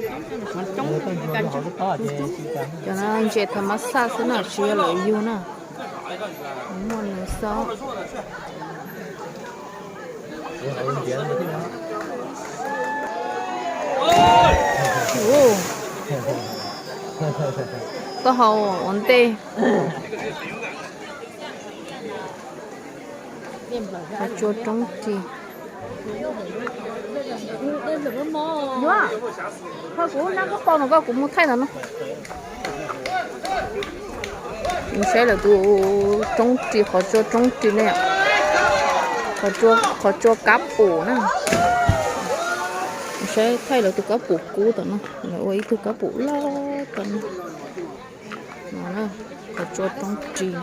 Cov no ntses thav mab xaj xwb na, tsis yog lawv yug na. Muaj nws xwb. Taub hau ua ntej. Qhov tsua roob ris. Kuv hnab koj pau no koj, kuv mus thaij ntawm no. Saib lawv tus roob ris, qhov tsua roob ris ne. Qhov tsua kab pum na. Saib thaij lawv tus kab pum kub tom no, lawv ua ib tug kab pum loj tom no. No, qhov tsua roob ris no.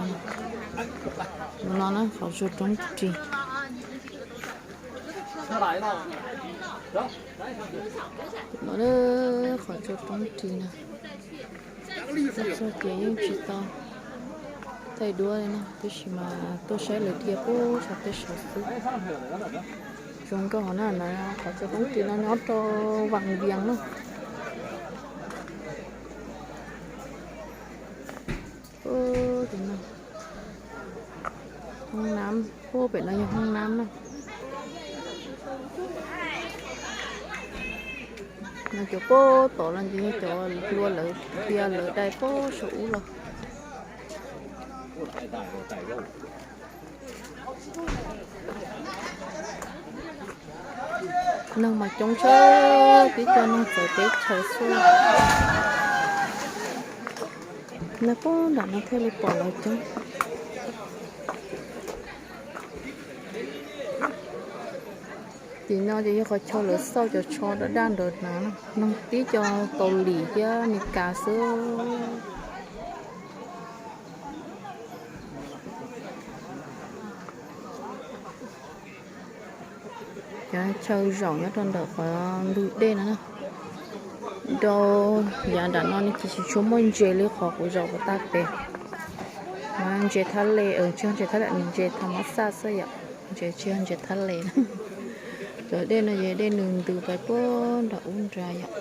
No, qhov tsua roob ris. No, qhov tsua roob ris no. Txog ces yeej tsis tau thaij duab li na, tab sis mas tuaj saib lawv dhia puag saum tej saud xwb. Zoo nkauj hov na, qhov tsua roob ris no nyob rau Vam Vias na. Hoob nab, puag pem no yog hoob nab na. No cov puag tod los ces yog cov hlua lawv dhia lawv dai puag saum ub los. Neeg mas coob tshaj, tib co neeg txawv teb chaws xwb. Neeg puag nram no thiaj li pom lawv coob. Tim no ces yog qhov chaw lawv xauj cov tsho daj daj ntawd na, neeg tib co Kaus Lim thiab Mes Kas xwb. Cov chaw zaum nyob rau ntawm qhov ntug dej no na. Rau yav nram no ne ces tsis tshua muaj ntses li qhov kuv zaum puas tag pem. Ntses thab le, tsis yog ntses thab le, ntses thav mab xaj xwb yom. Ntses tsis yog ntses thab le. Cov dej no ces dej nws ntws pais puag nram ub nrad yom.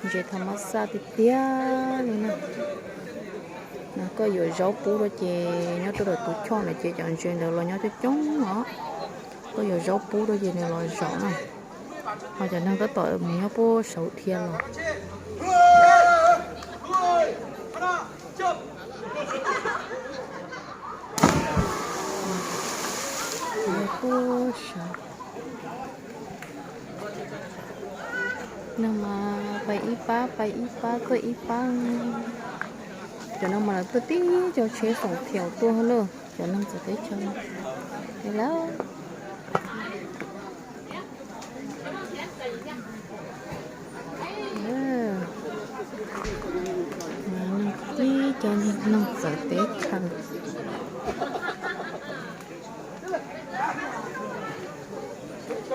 Ntses thav mab xaj tiag tiag li na. Koj yuav zaub pub rau ces nyob rau ntawm tus choj ntawd ces cov ntses ntawd los nyob coob coob os. Koj yuav zaub pub rau ces nws los zaum na. Ho cov neeg tab tom mus nyob puag saud dhia los. Puag saud. Neeg mas pais ib pab, pais ib pab, tuaj ib pab. Cov no mas lawv tuaj tib co tsheb xoom thiaus tuaj na, cov neeg txawv teb chaws no. Lawm. Neeg tib co neeg txawv teb chaws. Cov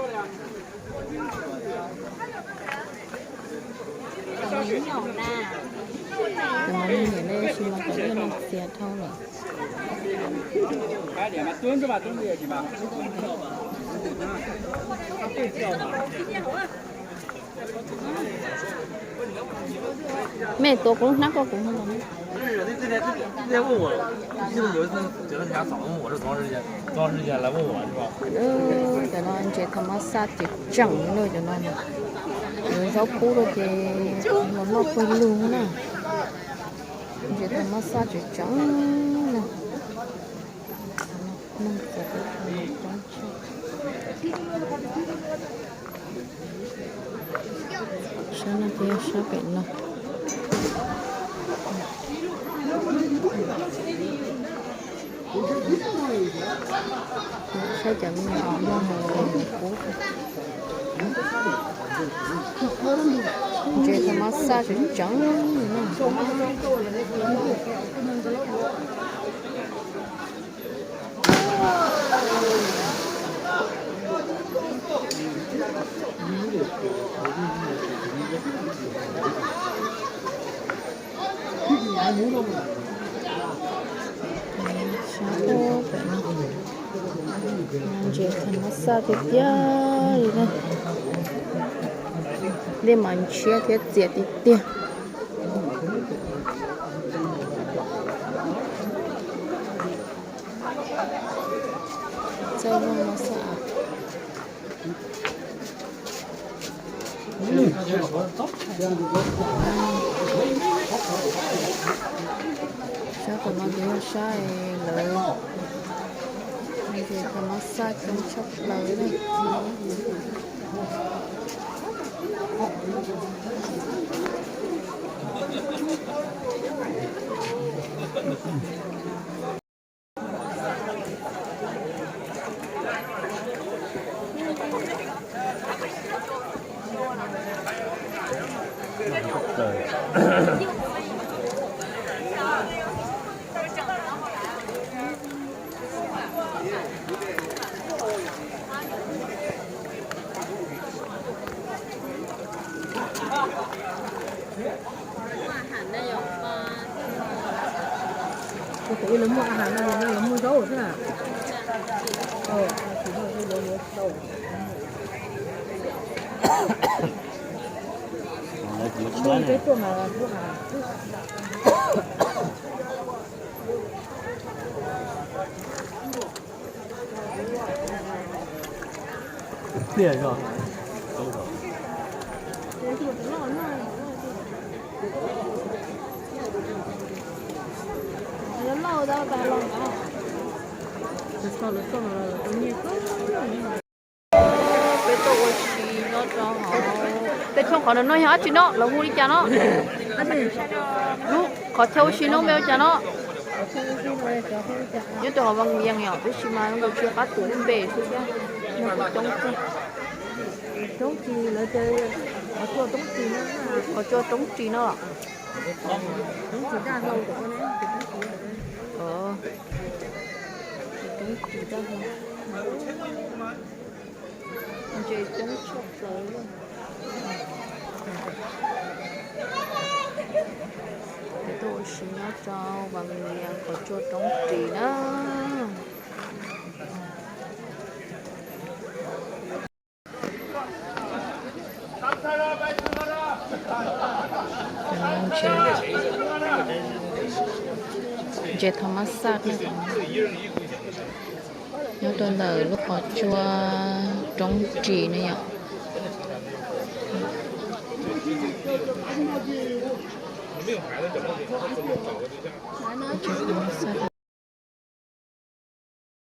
no nej niam nej tsis mas kom nej no txias dhau lawm. Mej tuav kuv lub hnab koj kuv. Cov no ntses thav mab xaj ces tseem no, yuav zaub pub rau ces los noj pawg lug na. Ntses thav mab xaj tseem tseem na. Neeg txawv teb chaws no coob tshaj. Sab no ces yog sab pem no. Saib cov me nyuam no mus pub. Ntses thav mab xaj tseem tseem na. Ntses thav mab xaj tiag tiag li na. Dej mas ntshiab thiab txias tiag tiag. Txawj muaj no xwb as. Sab tom no ces yog sab lawv, ces tom no xaj coob tshaj plaws li. Kuv twb ib lawv muaj a has no, lawv muaj zaub thiab. Lawv tsis muaj tshuab ne. Pliag zog. Peb tuaj ua si nyob rau hauv. Peb thooj qhov no yog dab tsi no, lawv hu li cas no? Lub qhov chaw ua si no npe ua cas no? Nyob rau hauv Vaj Yees yom, tab sis mas kuv tsis pab tus lub npe xwb thiab. Coob, coob, qhov tsua roob ris no los? Roob ris daj hlau. Ntses coob tshaj plaws li. Peb tuaj ua si nyob rau Vaj Yees qhov tsua roob ris na. Ntses thas mas xaj nyob rau ntawm lub qhov tsua roob ris ne yom.